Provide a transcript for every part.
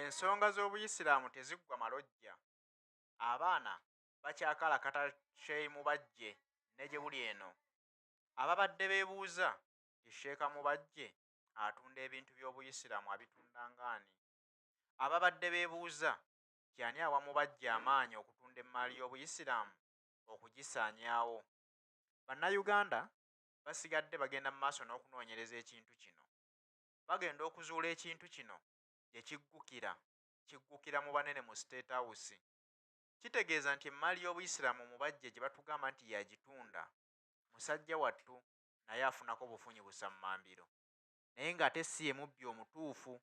Ensonga z'Obuyisiraamu teziggwa malojja, abaana bakyakalakata Sheikh Mubajje ne gye buli eno. Ababadde beebuuza nti Sheikh Mubajje atunda ebintu by'Obuyisiraamu abitunda ng'ani? Ababadde beebuuza nti ani awa Mubajje amaanyi okutunda emmaali y'Obuyisiraamu okugisaanyaawo? Bannayuganda basigadde bagenda mu maaso n'okunoonyereza ekintu kino. Bagenda okuzuula ekintu kino gye kiggukira, kiggukira mu banene mu State House. Kitegeeza nti emmaali y'Obuyisiraamu Mubajje gye batugamba nti y'agitunda, musajja wattu naye afunako bufunyi busammambiro naye ng'ate si ye mubbi omutuufu.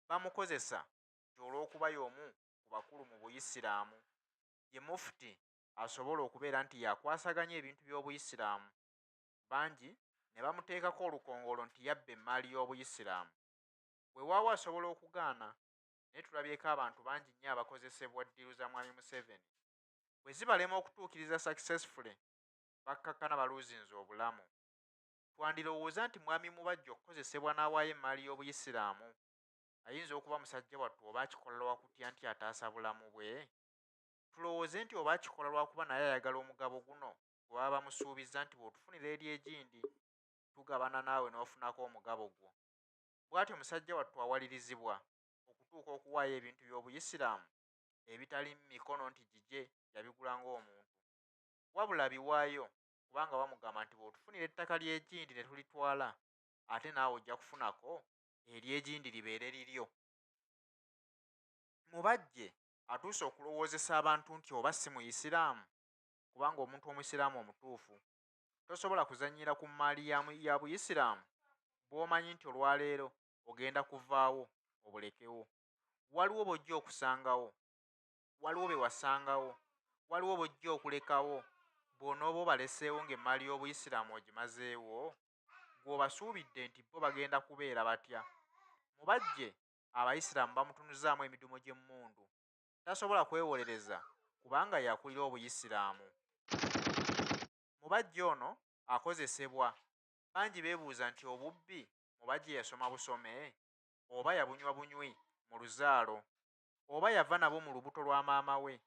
Bamukozesa nti olw'okuba y'omu ku bakulu mu Buyisiraamu, ye Mufti asobola okubeera nti y'akwasaganya ebintu by'Obuyisiraamu, bangi ne bamuteekako olukongoolo nti yabba emmaali y'Obuyisiraamu. Wewaawo asobola okugaana naye tulabyeko abantu bangi nnyo abakozesebwa ddiiru za Mwami Museveni bwe zibalema okutuukiriza successfully bakkakkana baluuzinze obulamu. Twandirowooza nti Mwami Mubajje okukozesebwa n'awaayo emmaali y'Obuyisiraamu ayinza okuba musajja wattu oba akikola lwa kutya nti ataasa bulamu bwe? Tulowooze nti oba akikola lwakuba naye ayagala omugabo guno gwe baba bamusuubizza nti bw'otufunira ery'egindi tugabana naawe n'ofunako omugabo gwo. Bw'atyo musajja wattu awalirizibwa okutuuka okuwaayo ebintu by'Obuyisiraamu ebitali mu mikono nti gigye yabigula ng'omuntu. Wabula abiwaayo kubanga bamugamba nti bw'otufunira ettaka ly'egindi ne tulitwala ate naawe ojja kufunako ery'egindi libeere liryo. Mubajje atuuse okulowoozesa abantu nti oba si Muyisiraamu kubanga omuntu Omusiraamu omutuufu tosobola kuzannyira ku mmaali ya Buyisiraamu bw'omanyi nti olwaleero ogenda kuvaawo obulekewo. Waliwo b'ojja okusangawo, waliwo be wasangawo, waliwo b'ojja okulekawo bw'onooba obaleseewo ng'emmaali y'Obuyisiraamu ogimazeewo, ggwe obasuubidde nti bo bagenda kubeera batya? Mubajje Abayisiraamu bamutunuzaamu emidumo gy'emmundu. Tasobola kwewolereza kubanga y'akulira Obuyisiraamu. Mubajje ono akozesebwa, bangi beebuuza nti obubbi Mubajje yasoma busome? Oba yabunywa bunywi mu luzaalo? Oba yava nabwo mu lubuto lwa maama we?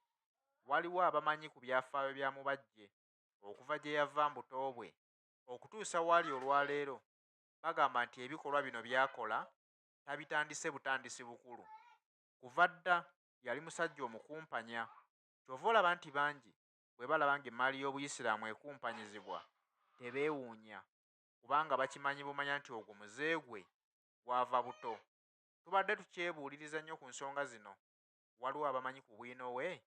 Waliwo abamanyi ku byafaayo bya Mubajje okuva gye yava mbuto bwe okutuusa waali olwaleero bagamba nti ebikolwa bino by'akola tabitandise butandisi bukulu. Kuva dda yali musajja omukumpanya ky'ova olaba nti bangi bwe balaba ng'emmaali y'Obuyisiraamu ekumpanyizibwa tebeewuunya kubanga bakimanyi bumanya nti ogwo muze gwe gwava buto. Tubadde tukyebuuliriza nnyo ku nsonga zino, waliwo abamanyi ku bwino we?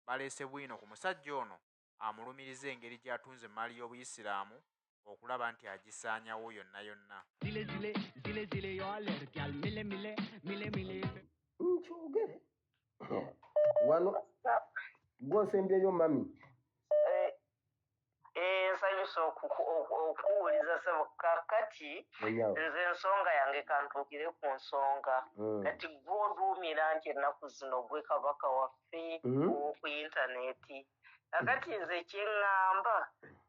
Baleese bwino ku musajja ono amulumiriza engeri gy'atunze emmaali y'Obuyisiraamu okulaba nti agisaanyawo yonna yonna. Nkyogere wano gwosembyeyo mami. Eh, nsanyusa okuwuliza sebo. Kakati nze ensonga yange kantuukire ku nsonga. Kati gwe oduumira nti ennaku zino gwe kabaka waffe ow'oku intaneti. Kakati nze kyeŋŋamba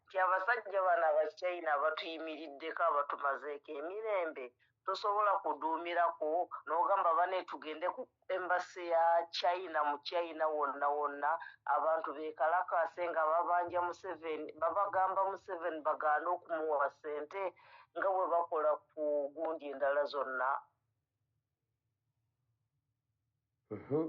nti abasajja bano Abachina abatuyimiriddeko, abatumazeeko emirembe, tosobola kuduumirako n'ogamba bane tugende ku embassy ya China mu China wonna wonna, abantu bekalakaase nga babanja Museveni, babagamba Museveni bagaane okumuwa ssente nga bwe bakola ku gundi endala zonna.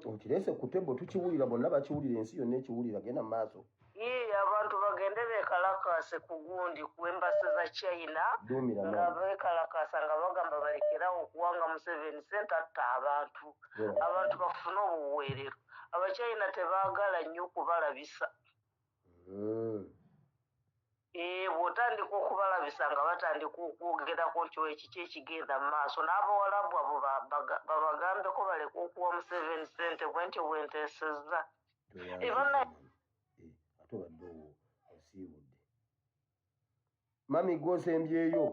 Okireese ku table, tukiwulira, bonna bakiwulira, ensi yonna ekiwulira. Genda mu maaso. Ye abantu bagende bekalakaase ku gundi, ku embassy za China. Duumira. Nga Mami. bekalakaasa nga bagamba balekerawo okuwanga Museveni sente atta abantu. Abantu bafune obuweerero. Abachina tebaagala nnyo kubalabisa. Bw'otandika okubalabisa nga batandika okwogerako nti ekiki ekigenda mu maaso. N'Abawalabu abo babagambeko baleke okuwa Museveni sente. Bwe ntyo bwe nteesezza. Tweyanze. Ate obadde owo osiibudde. Mami, gwosembyeyo.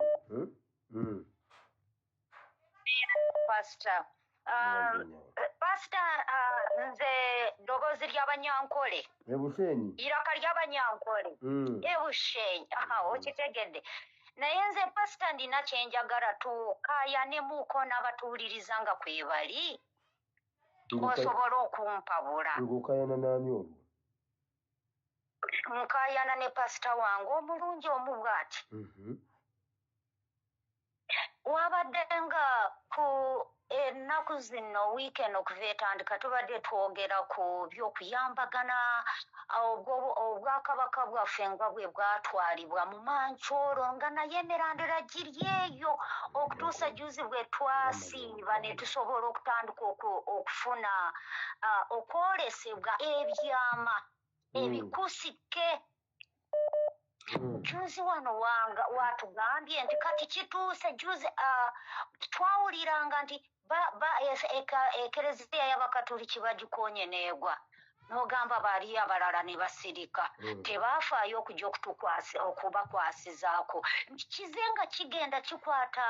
Pastor, pastor, nze ddoboozi ly'Abanyankole. Ebushenyi. Iraka ly'Abanyankole. Ebushenyi. Aha, okitegedde. Naye nze pastor ndina kyenjagala tukaayanemuuko n'abatuwuliriza nga kwe bali. Osobola okumpabula. Ng'okayana n'ani olwo? Nkayana ne pasita wange omulungi omu bw'ati. Wabadde nga ku ennaku zino, wiiki eno okuva etandika, tubadde twogera ku byokuyambagana, obwakabaka bwaffe nga bwe bwatwalibwa mu mankyolo, nga naye emirandira giri eyo okutuusa juzi bwe twasiiba ne tusobola okutandika okufuna okwolesebwa ebyama ebikusike. Juzi wano wanga watugambye nti kati kituuse. Juzi twawuliranga nti ekereziya y'Abakatuliki bagikonye neegwa, n'ogamba bali abalala ne basirika. Tebafaayo okujja okubakwasizaako. Kize nga kigenda kikwata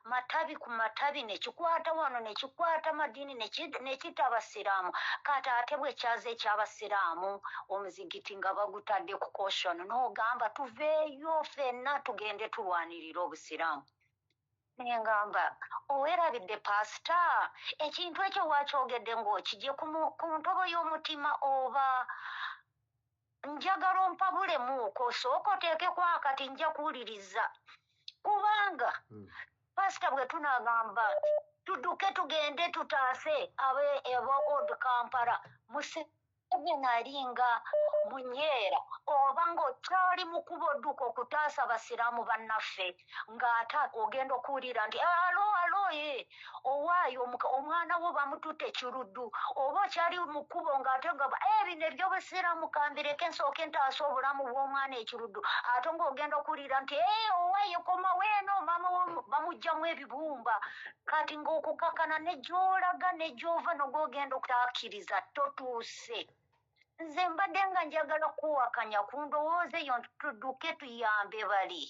matabi ku matabi, ne kikwata wano, ne kikwata madiini, ne kitta Abasiraamu. Kati ate bwe kyaza eky'Abasiraamu, omuzigiti nga bagutadde ku caution, n'ogamba tuveeyo ffenna tugende tulwanirire Obusiraamu. Nengamba owerabidde, pasita, ekintu ekyo wakyogedde ng'okijje ku ntobo y'omutima, oba njagala ompabulemuuko, sooka oteekeko akati, nja kuwuliriza, kubanga pasita, bwe tunaagamba tudduke tugende tutaase aba Old Kampala, Museveni ali nga munyeera, oba ng'okyali mu kuba odduka okutaasa Abasiraamu bannaffe, ng'ate ogenda okuwulira nti alo alo, ye owaayo omwana wo bamututte Kiruddu, oba okyali mu kkubo ng'ate gaba bino ebyobusiraamu kambireke nsooke ntaasa obulamu bw'omwana Ekiruddu, ate ng'ogenda okuwulira nti owaayo komawo eno, maama wo bamuggyamu ebibumba. Kati ng'okukakana ne gy'olaga ne gy'ova nogwogenda okutakkiriza totuuse. Nze mbadde nga njagala kuwakanya ku ndowooza eyo nti tudduke tuyambe bali,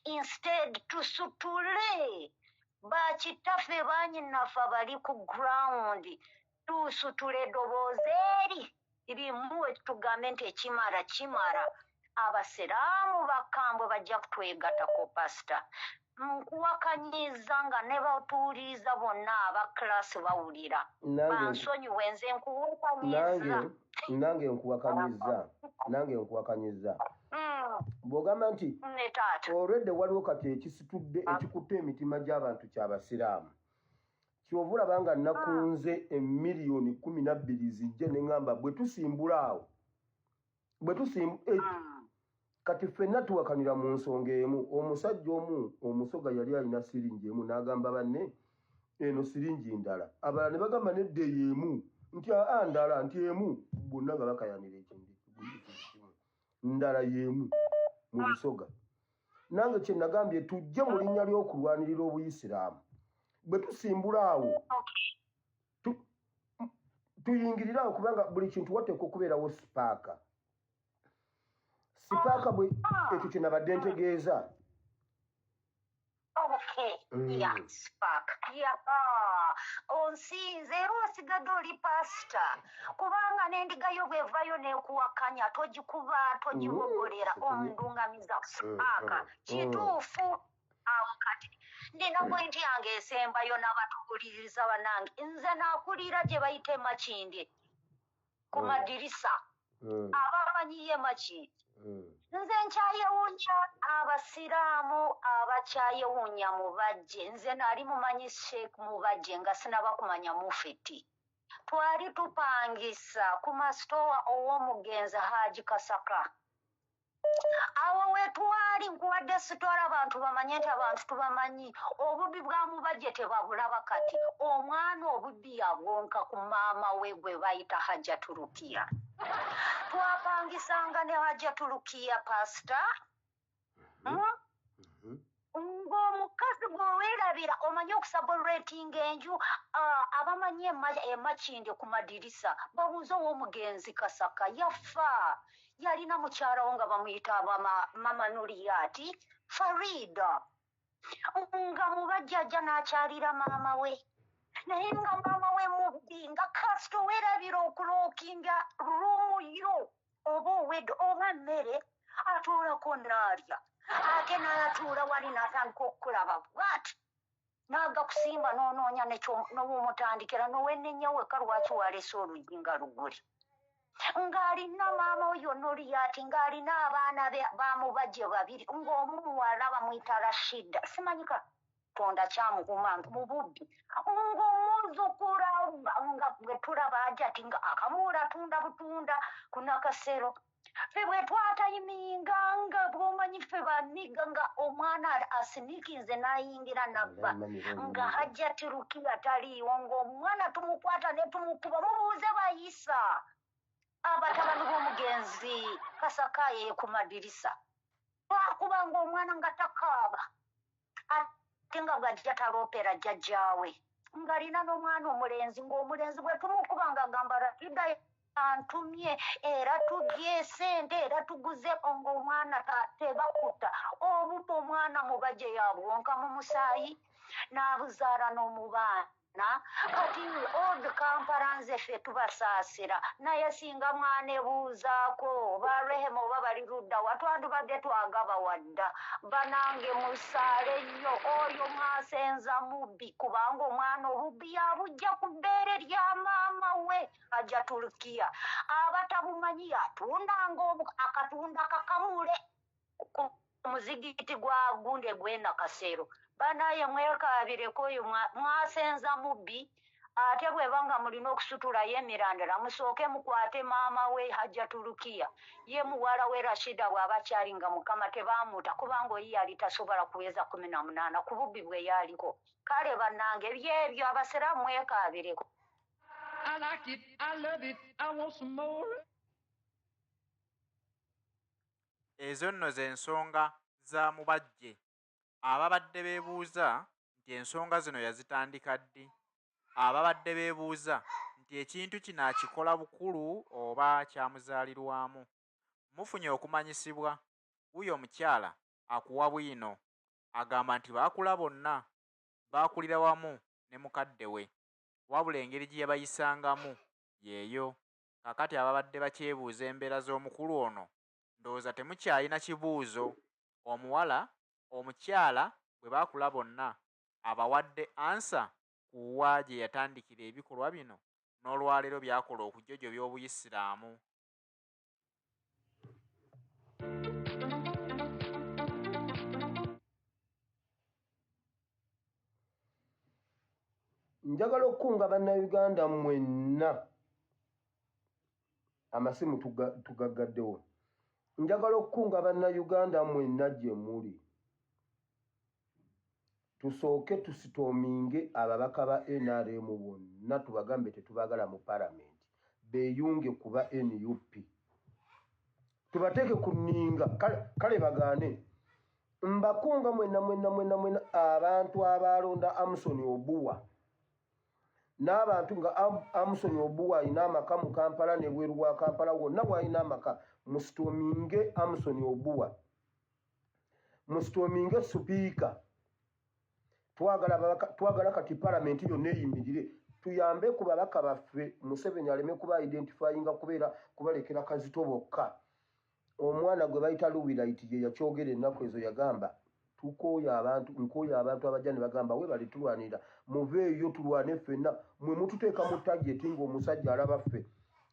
instead tusutule bakitaffe, banyinaffe abali ku ground, tusutule eddoboozi eri limu tugambe nti ekimala kimala. Abasiraamu bakambwe bajja kutwegattako. Pasita, nkuwakanyiza nga ne batuwuliriza bonna aba kilasi bawulira. Bansonyiwe, nze nkuwakanyiza. Nange nkuwakanyiza, nange nkuwakanyiza. Bw'ogamba nti olwedde waliwo kati ekisitudde, ekikutte emitima gy'abantu kyabasiraamu, kyova olaba nga nakunze 12 millioni zijje, neŋŋamba bwe tusimbula awo, bwe tusimbu kati ffenna tuwakanira mu nsonga emu. Omusajja omu Omusoga yali alina siringi emu, n'agamba banne eno siringi ndala, abalala ne bagamba nedda eyo emu, nti aa ndala, nti emu, bonna nga bakayanira ekintu kimu, ndala y'emu mu Busoga. Nange kye nagambye, tujje mu linnya ly'okulwanirira Obuyisiraamu, bwe tusimbula awo tuyingirire awo, kubanga buli kintu wateekwa okubeerawo spark. Spark bwe ekyo kye nabadde ntegeeza. Okay. Yeah, spark. Yeah. Onsinze era osigadde oli pasita, kubanga n'endigayo bw'evayo n'ekuwakanya togikuba, togiwogolera. Ondungamiza spark. Kituufu. Awo kati nina pointi yange esembayo n'abatuwuliriza bannange. Nze naakulira gye bayita Emakindye ku madirisa. Abamanyiyo Emakindye. Nze nkyayewuunya abasiraamu abakyayewuunya Mubajje. Nze naali mumanyi Sheikh Mubajje nga sinaba kumanya mufiti. Twali tupangisa ku masitowa ow'omugenzi Haji Kasaka. Awo wetwali nkuwadde sitwala abantu bamanye nti abantu tubamanyi. Obubbi bwa Mubajje tebabulaba. Kati omwana obubbi yabwonka ku maama we gwe bayita Hajja Turukiya. Twapangisanga ne Hajja Turukiya, pasita. Ng'omukazi bw'oweerabira omanyi okusublettinga enju, abamanyi Emakindye ku madirisa babuuze ow'omugenzi Kasaka. Yafa yalina mukyalawo nga bamuyita Mama Nuliyati Farida, nga mubajjajja n'akyalira maama we, naye nga maama we mubbi, nga kasita oweerabira okulockinga room yo oba owedde oba mmere atuulako n'alya, ate n'atuula wali n'atandika okukulaba bwati. N'agakusimba n'onoonya n'owomutandikira n'owennenya wekka lwaki walese oluggi nga lugule. Ng'alina maama oyo Noliyati, ng'alina abaana be bamubajje babiri, ng'omu muwala bamuyita Rashida, simanyi Katonda kyamukuuma mu bubbi, ng'omuzukula nga bwe tulaba Hajati nga akamuula atunda butunda ku Nakasero. Ffe bwe twatayiminga nga bw'omanyi ffe baniga nga omwana asinikinze n'ayingira nabba nga Hajati Rukiya taliiwo, ng'omwana tumukwata ne tumukuba. Mubuuze bayisa abatabani b'omugenzi Kasakaaye ku madirisa, twakubanga omwana nga takaaba ate nga bw'ajja taloopera jjajjaawe, ng'alina n'omwana omulenzi, ng'omulenzi bwe tumukuba ng'agamba Rashida antumye era tugye sente era tuguze, ng'omwana tebakuta obubba. Omwana mubajje yabwonka mu musaayi n'abuzaala n'omubaana. Kati Old Kampala, nze ffe tubasaasira, naye singa mwanebuuzaako ba Rehema oba bali ludda wa, twandibadde twagabawa dda. Banange, musaale nnyo oyo mwasenza mubbi, kubanga omwana obubbi yabujja ku bbeere lya maama we ajja Tulukiya. Abatabumanyi, yatundanga akatunda kakamule ku muzigiti gwa gunde gwenakaseero. Banaye, mwekaabireko oyo mwasenza mubbi. Ate bweba nga mulina okusutulayo emirandira, musooke mukwate maama we Hajja Tulukiya, ye muwala we Rashida bw'aba akyali nga Mukama tebamuta, kubanga oyi yali tasobola kuweza 18 ku bubbi bwe yaliko. Kale bannange, byebyo, abasiraamu mwekaabireko. I like it, I love it, I want some more. Ezo nno ze nsonga za Mubajje. Ababadde beebuuza nti ensonga zino yazitandika ddi, ababadde beebuuza nti ekintu kino akikola bukulu oba kyamuzaalirwamu, mufunye okumanyisibwa. Wuuyo omukyala akuwa bwino. Agamba nti baakula bonna, baakulira wamu ne mukadde we, wabula engeri gye yabayisangamu y'eyo. Kaakati ababadde bakyebuuza embeera z'omukulu ono, ndowooza temukyalina kibuuzo. Omuwala, omukyala bwe baakula bonna, abawadde ansa ku wa gye yatandikira ebikolwa bino n'olwaleero by'akola okujojobya Obuyisiraamu. Njagala okukunga Bannayuganda mwenna, amasimu tugaggaddewo. Njagala okukunga Bannayuganda mwenna gye muli, tusooke tusitoominge ababaka ba NRM bonna, tubagambe tetubaagala mu palamenti, beeyunge kuba NUP, tubateeke ku nninga. Kale bagaane. Mbakunga mwenna mwenna mwenna mwenna, abantu abalonda Amson Obuwa n'abantu nga Amson Obuwa alina amaka mu Kampala nebweru wa Kampala wonna w'alina amaka, musitoominge Amson Obuwa, musitoominge supiika. Twagala kati palamenti yonna eyimirire, tuyambe ku babaka baffe, Museveni aleme kuba identifyinga kubeera kubalekera kazito bokka. Omwana gwe bayita Luwilight ye yakyogera ennaku ezo, yagamba tukooya abantu, nkooya abantu abajja ne bagamba webale tulwanira, muveeyo tulwane ffenna, mwe mututeeka mu target ng'omusajja alaba ffe.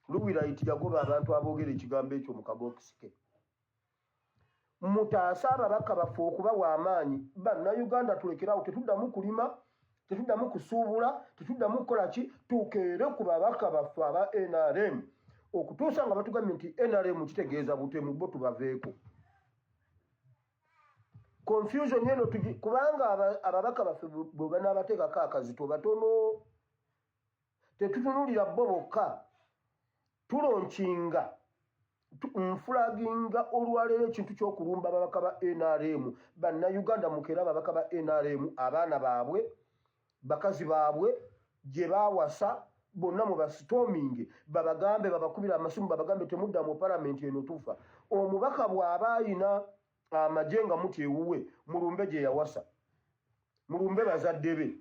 Luwilight yagoba abantu aboogera ekigambo ekyo mu kabokisi ke. Mutaase ababaka baffe okubawa amaanyi. Bannayuganda, tulekerawo, tetuddamu kulima, tetuddamu kusuubula, tetuddamu kukola ki, tukeere ku babaka baffe aba NRM okutuusa nga batugambye nti NRM kitegeeza butemu, bo tubaveeko. Confusion eno, kubanga ababaka baffe bwe banaabateekako akazito batono, tetutunulira bo bokka. Tulonkinga, nfulaginga olwaleero ekintu ky'okulumba ababaka ba NRM. Bannayuganda, mukeere ababaka ba NRM, abaana baabwe, bakazi baabwe gye baawasa, bonna mubasitominge, babagambe, babakubira amasimu, babagambe temudda mu palamenti eno, tufa. Omubaka bw'aba ayina amagye nga muti ewuwe, mulumbe gye yawasa, mulumbe bazadde be,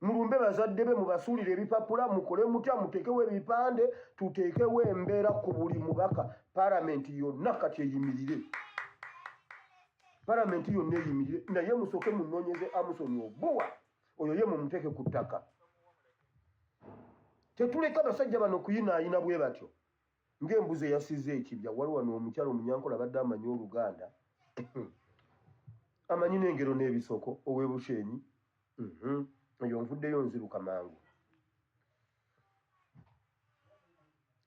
mulumbe bazadde be, mubasuulire ebipapula, mukole mutya, muteekewo ebipande, tuteekewo embeera ku buli mubaka. Palamenti yonna kati eyimirire. Palamenti yonna eyimirire, naye musooke munoonyeze Amusoni Obuwa, oyo ye mumuteeke ku ttaka. Tetuleka basajja bano kuyinaayina bwe batyo ng'embuzi eyasizza ekibya. Waliwo wano omukyala Omunyankola abadde amanyi Oluganda, amanyi n'engero n'ebisoko, ow'e Bushenyi. Oyo nvuddeyo nziruka mangu.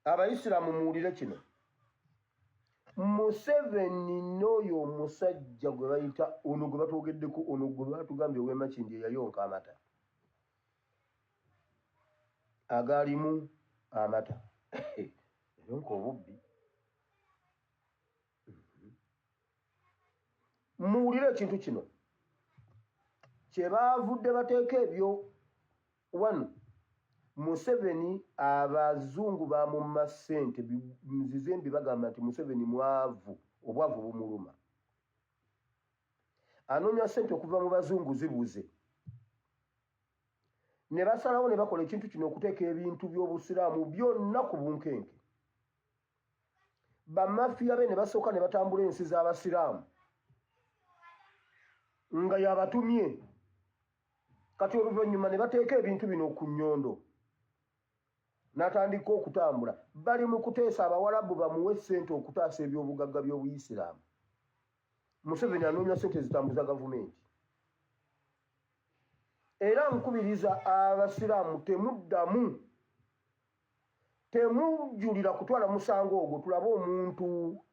Abayisiraamu muwulire kino. Museveni n'oyo omusajja gwe bayita ono gwe batwogeddeko, ono gwe batugambye ow'e Makindye eyayonka amata agaalimu amata, yayonka obubbi. Muwulire ekintu kino kye baavudde bateeka ebyo wano. Museveni abazungu bamumma ssente, nzize mbibagamba nti Museveni mwavu, obwavu bumuluma, anoonya ssente okuva mu bazungu zibuze. Ne basalawo ne bakola ekintu kino okuteeka ebintu by'Obusiraamu byonna ku bunkenke. Bamafiya be ne basooka ne batambula ensi z'Abasiraamu nga yabatumye. Kati oluvannyuma ne bateeka ebintu bino ku nnyondo n'atandika okutambula. Bali mu kuteesa Abawalabu bamuwe ssente okutaasa ebyobugagga by'Obuyisiraamu. Museveni anoonya ssente zitambuza gavumenti. Era nkubiriza Abasiraamu, temuddamu, temujulira kutwala musango ogwo. Tulabe omuntu,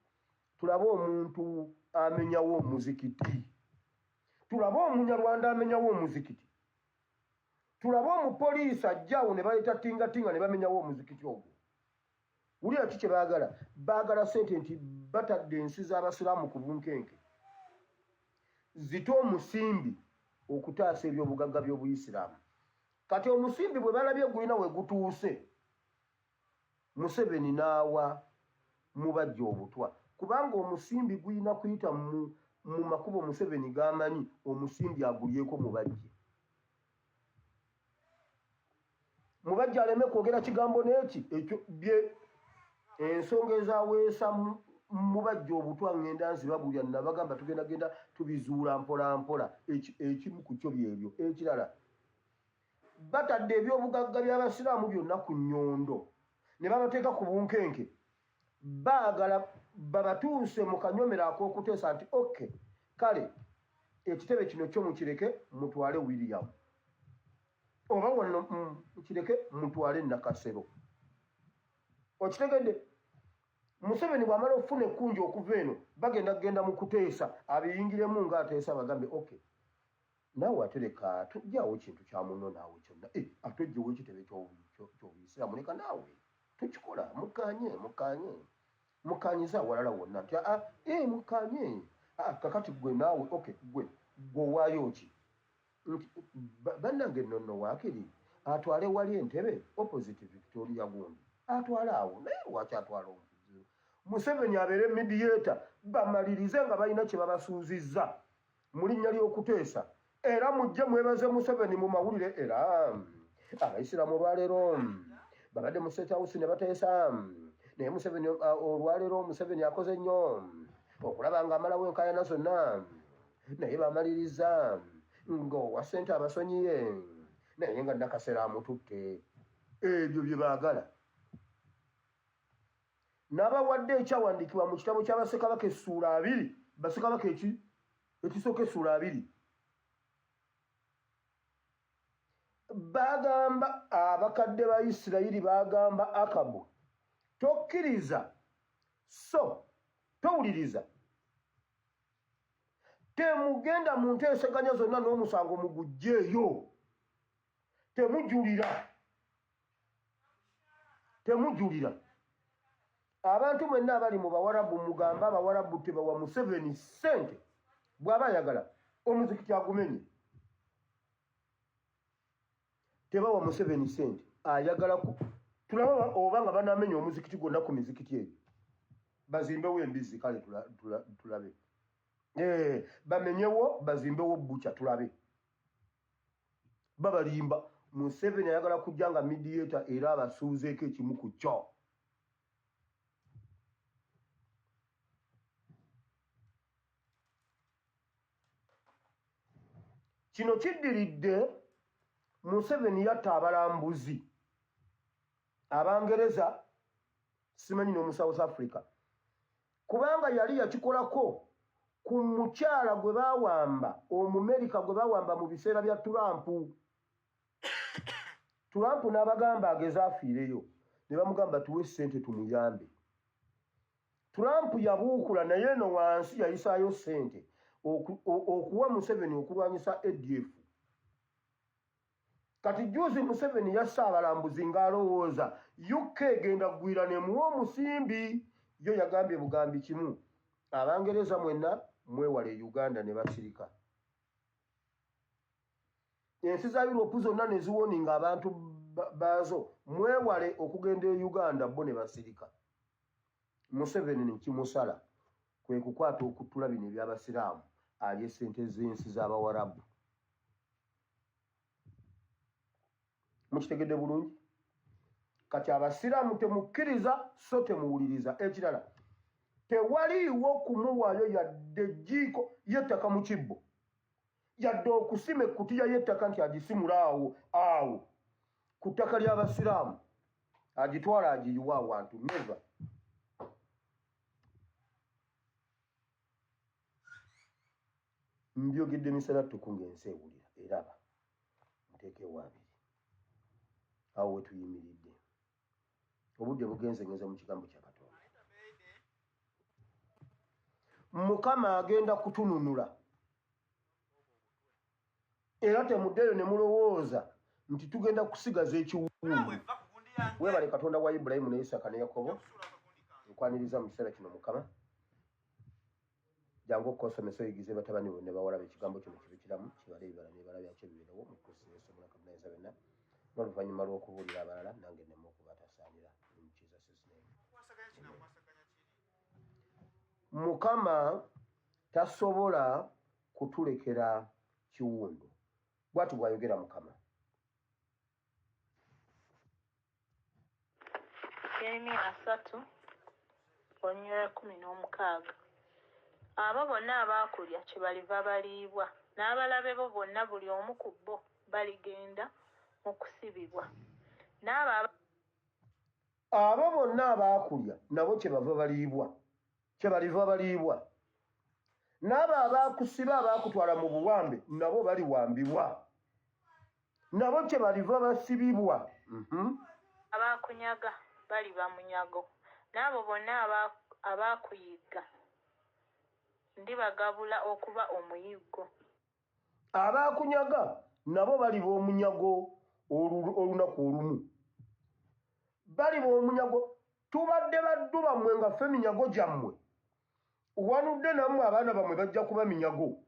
tulabe omuntu amenyawo omuzikiti, tulabe Omunyarwanda amenyawo omuzikiti, tulabe omupoliisi ajjaawo ne baleeta tingatinga ne bamenyawo omuzikiti ogwo. Wulira ki kye baagala? Baagala ssente nti batadde ensi z'Abasiraamu ku bunkenke zite omusimbi okutaasa ebyobugagga by'Obuyisiraamu. Kati omusimbi bwe balabye gulina we gutuuse, Museveni n'awa Mubajje obutwa, kubanga omusimbi gulina kuyita mu makubo Museveni g'amanyi, omusimbi agulyeko Mubajje. Mubajje aleme kwogera kigambo n'eki ekyo bye ensonga ezaweesa Mubajje obutwa. Ngenda nzibabulya, nabagamba tugenda genda tubizuula mpola mpola. Ekimu ku kyo byebyo. Ekirala, batadde ebyobugagga by'Abasiraamu byonna ku nnyondo ne babateeka ku bunkenke. Baagala babatuuse mu kanywomero ak'okuteesa nti oke kale ekitebe kino kyo mukireke mutwale William, oba wano mukireke mutwale Nakasero. Okitegedde? Museveni bw'amala okufuna ekkunja okuva eno, bagenda kugenda mu kuteesa abiyingiremu ng'ateesa, bagambe oke naawe ate leka tujjaawo kintu kya munno naawe kyonna, ate ojjewo ekitebe ky'Obuyisiraamu, leka naawe tukikola, mukkaanye, mukkaanye, mukkaanyize awalala wonna nti aa mukkaanye. Kakati gwe naawe oke gwe owaayo ki nti bannange nno waakiri atwale wali entebe opposite Victoria gundi atwale awo, naye lwaki atwala omuzibu? Museveni abeere mediator, bamalirize nga balina kye babasuuzizza mu linnya ly'okuteesa. Era mujje mwebaze Museveni mu mawulire. Era Abayisiraamu olwaleero babadde mu State House ne bateesa, naye Museveni olwaleero Museveni akoze nnyo okulaba ng'amalawo enkaayana zonna, naye bamaliriza ng'owa ssente abasonyiye, naye nga Nakasero amututte. Ebyo bye baagala. N'abawadde ekyawandiikibwa mu kitabo kya Bassekabaka essuula 20, Bassekabaka ekisooka essuula 20. Bagamba abakadde ba Isirayiri, bagamba Akabu, tokkiriza so towuliriza, temugenda mu nteeseganya zonna n'omusango muguggyeeyo, temujulira, temujulira. Abantu mwenna abali mu Bawarabu, mugambe Abawarabu tebawa Museveni ssente. Bw'aba ayagala omuzikiti agumenye, tebawa Museveni ssente. Ayagala tulaba oba nga banamenya omuzikiti gwonna ku mizikiti egyo bazimbewo embizzi. Kale tulabe, bamenyewo bazimbewo bukya, tulabe. Babalimba. Museveni ayagala kujja nga mediator era abasuuzeeko ekimu ku kyo. Kino kiddiridde Museveni yatta abalambuzi Abangereza simanyi n'omu South Africa kubanga yali yakikolako ku mukyala gwe bawamba Omumerika gwe bawamba mu biseera bya Turampu. Turampu n'abagamba ageze afiireyo ne bamugamba tuwe ssente tumuyambe. Trump yabuukula naye eno wansi yayisaayo ssente okuwa Museveni okulwanyisa ADF. Kati juzi Museveni yasse abalambuzi ng'alowooza UK egenda kugwira nemuwa omusimbi. Yo yagambye bugambi kimu, Abangereza mwenna mwewale Uganda ne basirika. Ensi za Europe zonna ne ziwoninga abantu baazo mwewale okugenda e Uganda bo ne basirika. Museveni ne kimusala kwe kukwata okuttula bino eby'Abasiraamu alye ssente z'ensi z'Abawarabu. Mukitegedde bulungi? Kati Abasiraamu temukkiriza so temuwuliriza. Ekirala tewaliiwo kumuwaayo yadde ejjiiko y'ettaka mu kibbo yadde okusima ekkutiya y'ettaka nti agisimula awo awo ku ttaka ly'Abasiraamu agitwala agiyiwa awantu never. Mbyogedde misana ttuku ng'ensi ewulira eraba nteeka ewaabiri awo we tuyimiridde obudde bugenze ngenze mu kigambo kya Katonda. Mukama agenda kutununula era temuddeeyo ne mulowooza nti tugenda kusigaza ekiwundu. Weebale Katonda wa Ibulayimu ne Isaaka ne Yakobo, nkwaniriza mu kiseera kino Mukama. Jangu okukosomesa oyigize batabani bo ne bawala bo ekigambo kino kibe kiramu, kibale ebibala n'ebibala byakyo bibeerewo mu Kristo Yesu omulaka munayinza byonna, n'oluvannyuma lw'okubuulira abalala nange nneme okuba atasaanira. In Jesus' name. Amen. Mukama tasobola kutulekera kiwundu, bw'ati bw'ayogera Mukama. Yeremiya asatu olunyiriri lw'ekkumi n'omukaaga. Abo bonna abaakulya kyebaliva baliibwa, n'abalabe bo bonna buli omu ku bo baligenda mu kusibibwa, n'abo aba. Abo bonna abaakulya nabo kyebava baliibwa, kyebaliva baliibwa, n'abo abaakusiba abaakutwala mu buwambe nabo baliwambibwa. Nabo kyebaliva basibibwa. Abaakunyaga baliba munyago, n'abo bonna abaakuyigga ndibagabula okuba omuyiggo. Abaakunyaga nabo baliba omunyago olunaku olumu, baliba omunyago. Tubadde baddu bammwe nga ffe minyago gyammwe, wanudde nammwe abaana bammwe bajja kuba minyago.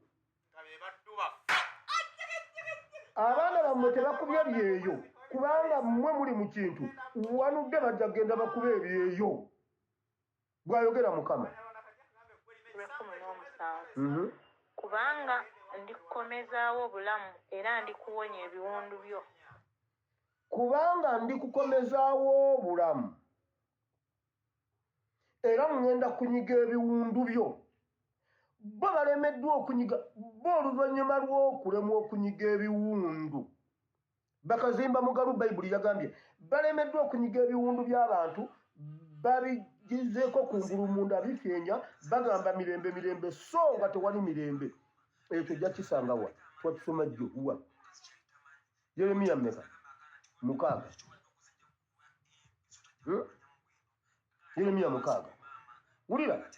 Abaana bammwe tebakubye byeyo kubanga mmwe muli mu kintu wanudde bajja kugenda bakube ebyeyo, bw'ayogera Mukama. Kubanga ndikukomezaawo obulamu era ndikuwonya ebiwundu byo. Kubanga ndikukomezaawo obulamu era ŋŋenda kunyiga ebiwundu byo. Bo balemeddwa okunyiga, bo oluvannyuma lw'okulemwa okunyiga ebiwundu bakazimba mugalu. Bayibuli yagambye balemeddwa okunyiga ebiwundu by'abantu, babigizeeko kungulu munda bifyenya, bagamba mirembe mirembe, so nga tewali mirembe. Ekyo ojja kisanga wa? Twakisoma jjo wa? Yeremiya mmeka? 6. Yeremiya 6. Wulira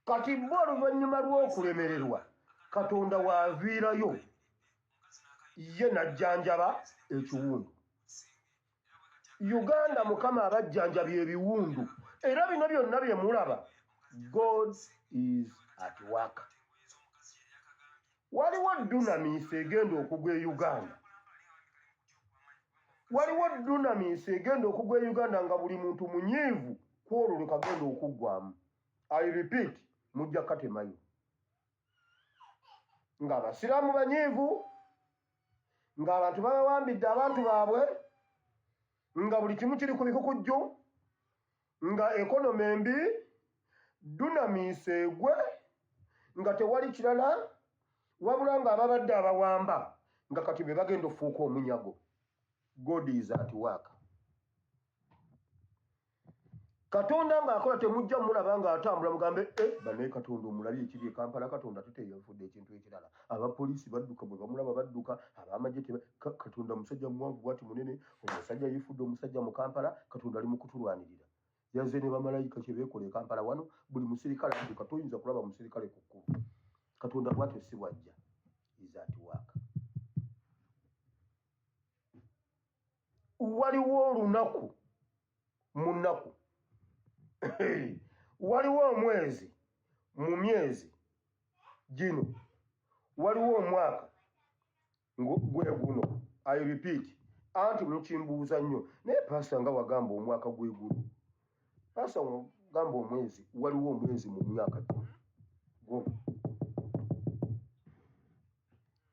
kati bo oluvannyuma lw'okulemererwa Katonda waaviirayo ye n'ajjanjaba ekiwundu. Uganda Mukama abajjanjabye ebiwundu, era bino byonna bye mulaba, God is at work. Waliwo dunamisi egenda okugwa e Uganda, waliwo dunamisi egenda okugwa e Uganda nga buli muntu munyiivu ku olwo lwe kagenda okuggwamu. I repeat, mujja katemayo ng'Abasiraamu banyiivu, ng'abantu babawambidde abantu baabwe, nga buli kimu kiri ku bikukujju, nga ekonome embi, dunamiisi egwe nga tewali kirala. Wabula ng'ababadde abawamba nga kati be bagenda ofuuka omunyago. God is at work. Katonda ng'akola temujja mulaba ng'atambula mugambe eh, banaye Katonda omulabye ekiri e Kampala. Katonda ate teyafudde ekintu ekirala. Abapoliisi badduka bwe bamulaba badduka, ab'amagye Katonda musajja muwanvu bwati munene, omusajja yeefudde omusajja mu Kampala. Katonda ali mu kutulwanirira, yazze ne bamalayika. Kye beekola e Kampala wano, buli musirikale adduka, toyinza kulaba musirikale ku kkubo. Katonda bwatyo si bwajja. Is at work. Waliwo olunaku mu nnaku, waliwo omwezi mu myezi gino, waliwo omwaka gwe guno. I repeat, anti mukimbuuza nnyo, naye pasita nga wagamba omwaka gwe guno, pasita wagamba omwezi, waliwo omwezi mu myaka gino guno.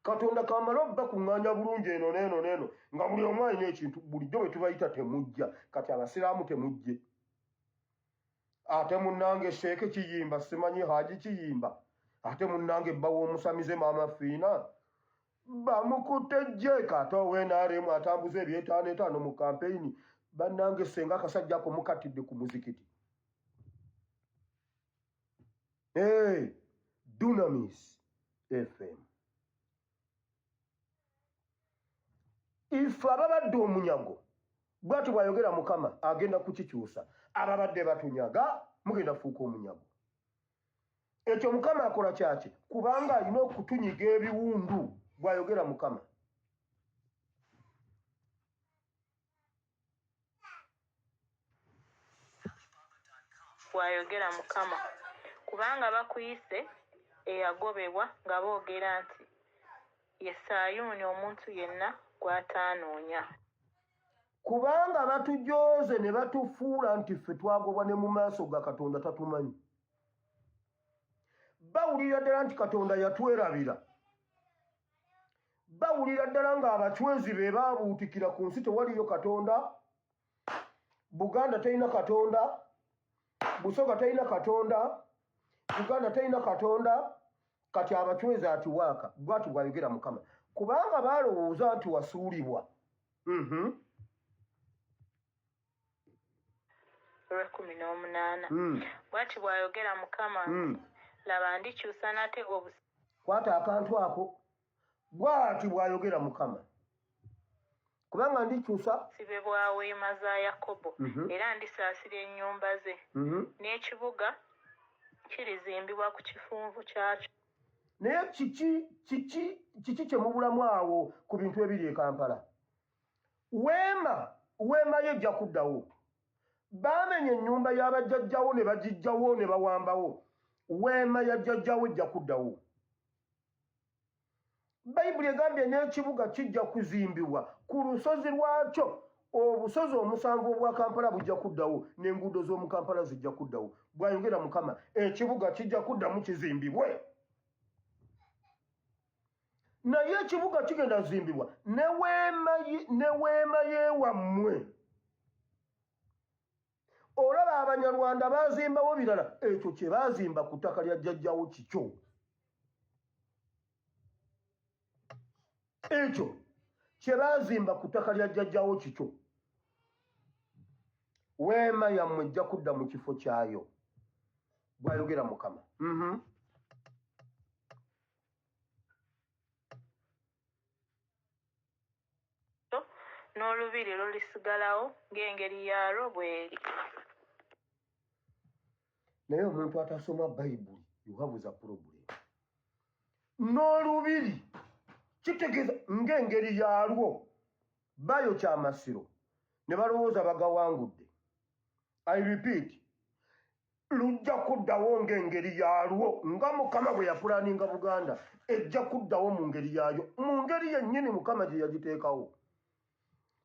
Katonda kamale obbakuŋŋaanya bulungi eno n'eno n'eno, nga buli omu alina ekintu. Bulijjo bwe tubayita temujja, kati abasiraamu temujje, ate munnange Sheeke Kiyimba, simanyi Haji Kiyimba, ate munnange bba w'omusamize Maama Fiina bamukutte jeeka, ate owa NRM atambuza ebyetaano etaano mu kampeyini. Bannange, senga akasajja ako mukattidde ku muzikiti. Hey, Dunamis FM, ife ababadde omunyago, bwati bwayogera Mukama, agenda kukikyusa. Ababadde batunyaga mugenda fuuka omunyago. Ekyo Mukama akola kyaki? Kubanga alina okutunyiga ebiwundu, bwayogera Mukama. Bw'ayogera Mukama. Kubanga bakuyise eyagobebwa nga boogera nti, Ye Sayuuni omuntu yenna gw'ataanoonya. Kubanga batujooze ne batufuula nti ffe twagobwa ne mu maaso ga Katonda tatumanyi. Bawulira ddala nti Katonda yatwerabira. Bawulira ddala ng'abacwezi be baabuutikira ku nsi, tewaliyo Katonda. Buganda terina Katonda, Busoga terina Katonda, Uganda terina Katonda. Kati abacwezi ati waaka, bwati bwayogera Mukama, kubanga baalowooza nti wasuulibwa. Olw'ekumi n'omunaana. Bw'ati bw'ayogera Mukama nti, Laba, ndikyusa nate obusibe Kwata akantu ako. Bwati bwayogera Mukama, kubanga ndikyusa bwa weema za Yakobo, era ndisaasira ennyumba ze, n'ekibuga kirizimbibwa ku kifunvu kyakyo. Naye kiki kiki kiki kye mubulamu awo ku bintu ebiri e Kampala? Weema, weema yo ejja kuddawo. Baamenya ennyumba y'abajjajjawo ne bagijjawo ne bawambawo. Weema ya jjajjawo ejja kuddawo. Bayibuli egambye n'ekibuga kijja kuzimbibwa ku lusozi lwakyo. Obusozi omusanvu obwa Kampala bujja kuddawo, n'enguudo z'omu Kampala zijja kuddawo, bw'ayogera Mukama. Ekibuga kijja kuddamu kizimbibwe, naye ekibuga kigenda zimbibwa ne weema yeewammwe. Olaba Abanyarwanda bazimbawo birala, ekyo kye bazimba ku ttaka lya jjajjawo kikyo. Ekyo kye bazimba ku ttaka lya jjajjawo kikyo. Weema yammwe ejja kudda mu kifo kyayo, bw'ayogera Mukama. N'olubiri lulisigalawo ng'engeri yaalwo bw'eri. Naye omuntu atasoma Bayibuli, you have a problem. N'olubiri kitegeeza ng'engeri yaalwo. Bayo kyamasiro ne balowooza bagawangudde. I repeat, lujja kuddawo ng'engeri yaalwo, nga Mukama bwe yapulaninga. Buganda ejja kuddawo mu ngeri yaayo, mu ngeri yennyini Mukama gye yagiteekawo.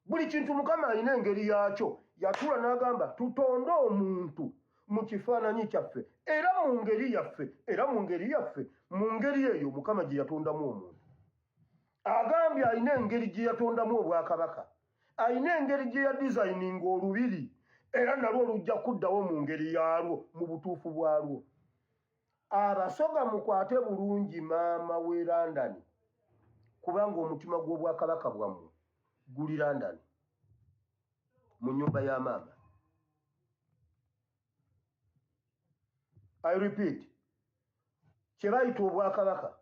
Buli kintu Mukama alina engeri yaakyo. Yatuula n'agamba, tutonde omuntu mu kifaananyi kyaffe era mu ngeri yaffe, era mu ngeri yaffe. Mu ngeri eyo Mukama gye yatondamu omuntu. Agambye alina engeri gye yatondamu obwakabaka, alina engeri gye yadizayininga olubiri, era nalwo lujja kuddawo mu ngeri yaalwo, mu butuufu bwalwo. Abasoga mukwate bulungi maama w'e London, kubanga omutima gw'obwakabaka bwammwe guli London mu nnyumba ya maama. I repeat, kye bayita obwakabaka,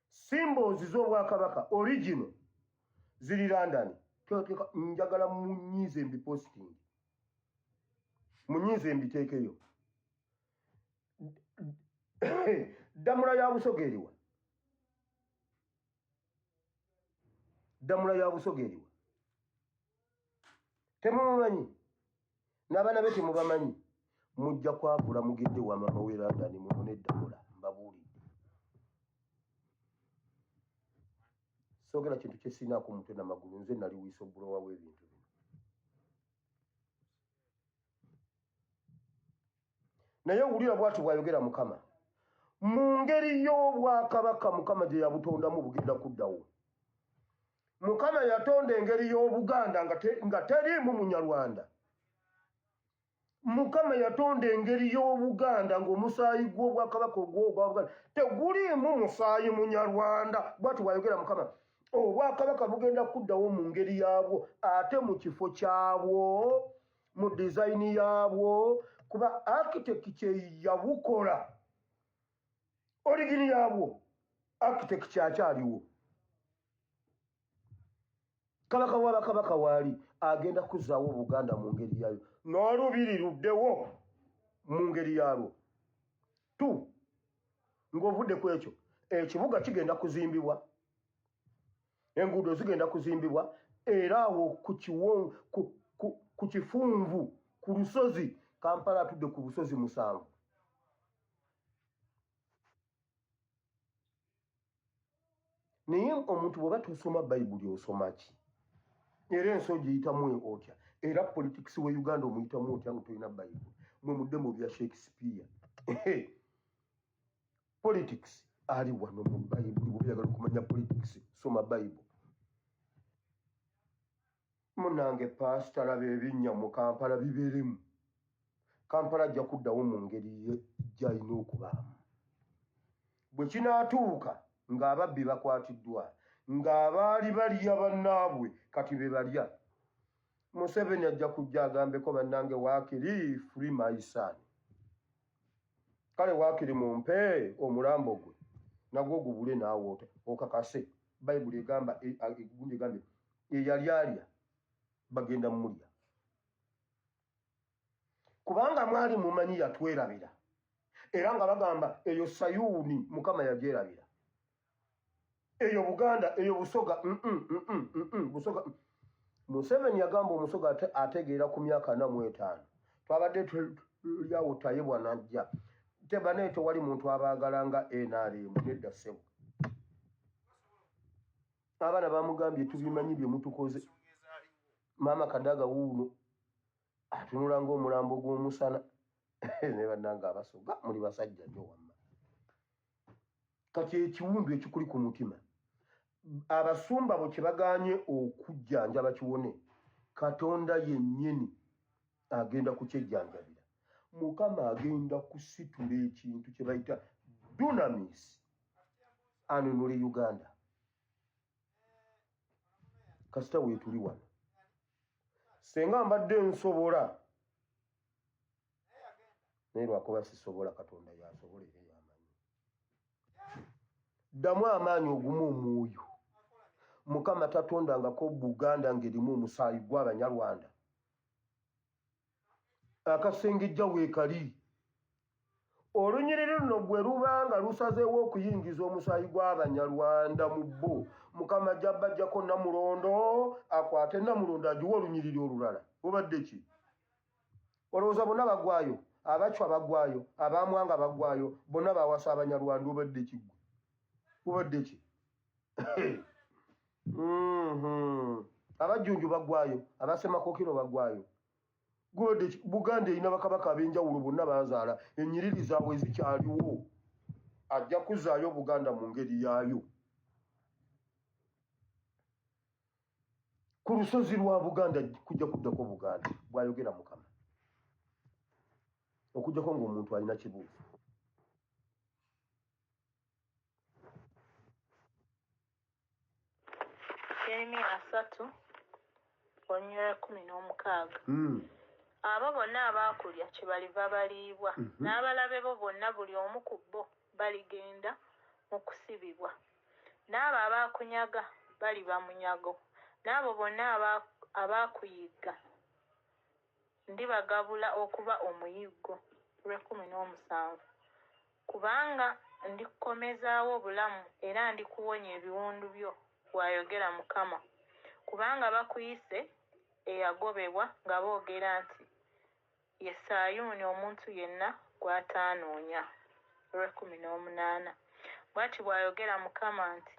symbols z'obwakabaka original ziri London. Njagala munyiize mbiposting, munyiize mbiteekeyo. Ddamula ya Busoga eriwa? Ddamula ya Busoga eriwa? Temumumanyi n'abaana be temubamanyi. Mujja kwavula mugende wa maama we London munone Ddamula. Mbabuulidde, soogera kintu kyesinaako mutwe namagulu. Nze nali whistleblower w'ebintu bino, naye wulira bwati bw'ayogera Mukama mu ngeri y'obwakabaka Mukama gye yabutondamu bugenda kuddawo. Mukama yatonda engeri y'Obuganda nga teriimu Munyarwanda. Mukama yatonda engeri y'Obuganda ng'omusaayi gw'obwakabaka ogw'Obuganda teguliimu musaayi Munyarwanda. Bwati bw'ayogera Mukama, obwakabaka bugenda kuddawo mu ngeri yaabwo ate mu kifo kyabwo, mu dizayini yaabwo, kuba architecture yabukola, origini yaabwo architecture akyaliwo. Kabaka wa bakabaka waali agenda kuzzaawo Obuganda mu ngeri yaayo n'olubiri luddewo mu ngeri yaalwo. Tu ng'ovudde ku ekyo, ekibuga kigenda kuzimbibwa, enguudo zigenda kuzimbibwa, era awo ku kifunvu ku lusozi. Kampala atudde ku busozi 7. Naye omuntu bw'oba tosoma Bayibuli, osoma ki? Era ensi ogiyitamu otya? Era politics we Uganda omuyitamu otya nga tolina Bayibuli? Mwe mudde mu bya Shakespeare. Politics ali wano mu Bayibuli. Bw'oba oyagala okumanya politics, soma Bayibuli. Munange pasita, laba ebinnya mu Kampala bibeeremu. Kampala ajja kuddawo mu ngeri gy'alina okubaamu. Bwe kinaatuuka ng'ababbi bakwatiddwa, ng'abaali balya bannaabwe kati be balya, Museveni ajja kujja agambeko, "Bannange, waakiri free my son." Kale waakiri mumpe omulambo gwe nagwo gubule naawe okakase. Bayibuli egamba, egundi egambye, eyali alya bagenda mumulya, kubanga mwali mumanyi yatwerabira, era nga bagamba eyo Sayuuni Mukama yagyerabira, eyo Buganda, eyo Busoga, Busoga. Museveni yagamba Omusoga ategeera ku myaka 45. Twabadde tulyawo Tayebwa najja tebanaye. Tewali muntu abaagala nga NRM. Nedda ssebo. Abaana bamugambye, "Tubimanyi bye mutukoze." Maama Kadaga wuuno atunula ng'omulambo gw'omusana. Ne bannanga Abasoga muli basajja nnyo wamma. Kati ekiwundu ekikuli ku mutima, abasumba bwe kyebaganye okujjanjaba kiwone, Katonda yennyini agenda kukyejjanjabira. Mukama agenda kusitula ekintu kye bayita dunamis anunule Uganda. Kasita weetuli wano, senga mbadde nsobola, naye lwakuba sisobola, Katonda yasobola era yamanyi. Ddamu amaanyi, ogumu omwoyo. Mukama tatondangako Buganda ng'erimu omusaayi gw'Abanyarwanda. Akasengejja weekali olunyiriri luno bwe luba nga lusazeewo okuyingiza omusaayi gw'Abanyarwanda mu bo, Mukama jabajjako Namulondo, akwate Namulondo agiwe olunyiriri olulala. Bubadde ki? Olowooza bonna bagwayo? Abacwa bagwayo, Abamwanga bagwayo, bonna bawasa Abanyarwanda. Obadde ki gwe? Obadde ki? Abajjunju bagwayo, Abasemakokiro bagwayo. Gobadde ki? Buganda erina bakabaka ab'enjawulo, bonna bazaala, enyiriri zaabwe zikyaliwo. Ajja kuzaayo Buganda mu ngeri yaayo ku lusozi lwa Buganda. Kujja kuddako Buganda, bw'ayogera Mukama, okujjako ng'omuntu alina kibuuzo. Yeremiya 30 olunyiriri 16. Abo bonna abaakulya kyebaliva baliibwa, n'abalabe bo bonna buli omu ku bo baligenda mu kusibibwa. N'abo abaakunyaga baliba munyago, n'abo bonna abaakuyigga ndibagabula okuba omuyiggo. Olw'ekkuminoomusanvu. Kubanga ndikukomezaawo obulamu era ndikuwonya ebiwundu byo, bw'ayogera Mukama. Kubanga bakuyise eyagobebwa nga boogera nti, Ye Sayuuni omuntu yenna gw'ataanoonya. Olw'ekkuminoomunaana. Bw'ati bw'ayogera Mukama nti,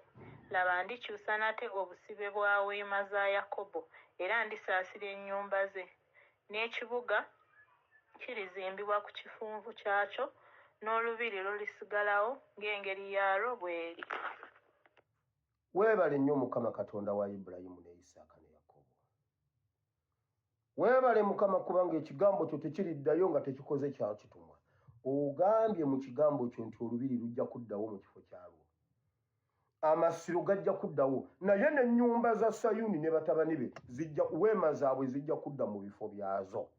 Laba, ndikyusa nate obusibe bwa weema za Yakobo, era ndisaasira ennyumba ze, n'ekibuga kirizimbibwa ku kifunvu kyakyo, n'olubiri lulisigalawo ng'engeri yaalwo bw'eri. Weebale nnyo Mukama Katonda wa Ibulayimu ne Isaaka ne Yakobo. Weebale Mukama kubanga ekigambo kyo tekiriddayo nga tekikoze kyakitumwa. Ogambye mu kigambo kyo nti olubiri lujja kuddawo mu kifo kyalwo. Amasiro gajja kuddawo, naye n'ennyumba za Sayuuni ne batabani be zijja, weema zaabwe zijja kudda mu bifo byazo.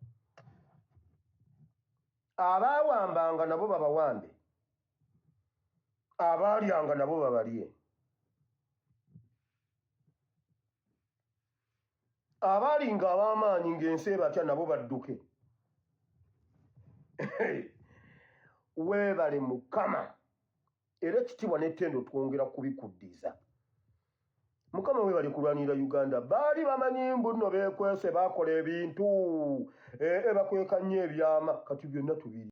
Abaawambanga nabo babawambe, abaalyanga nabo babalye. Abaalinga ab'amaanyi ng'ensi ebatya nabo badduke. Weebale Mukama, era ekitiibwa n'ettendo twongera kubikuddiza. Mukama weebale kulwanirira Uganda. Baali bamanyi mbu nno beekwese, baakola ebintu, bakweka nnyo ebyama, kati byonna tubiri.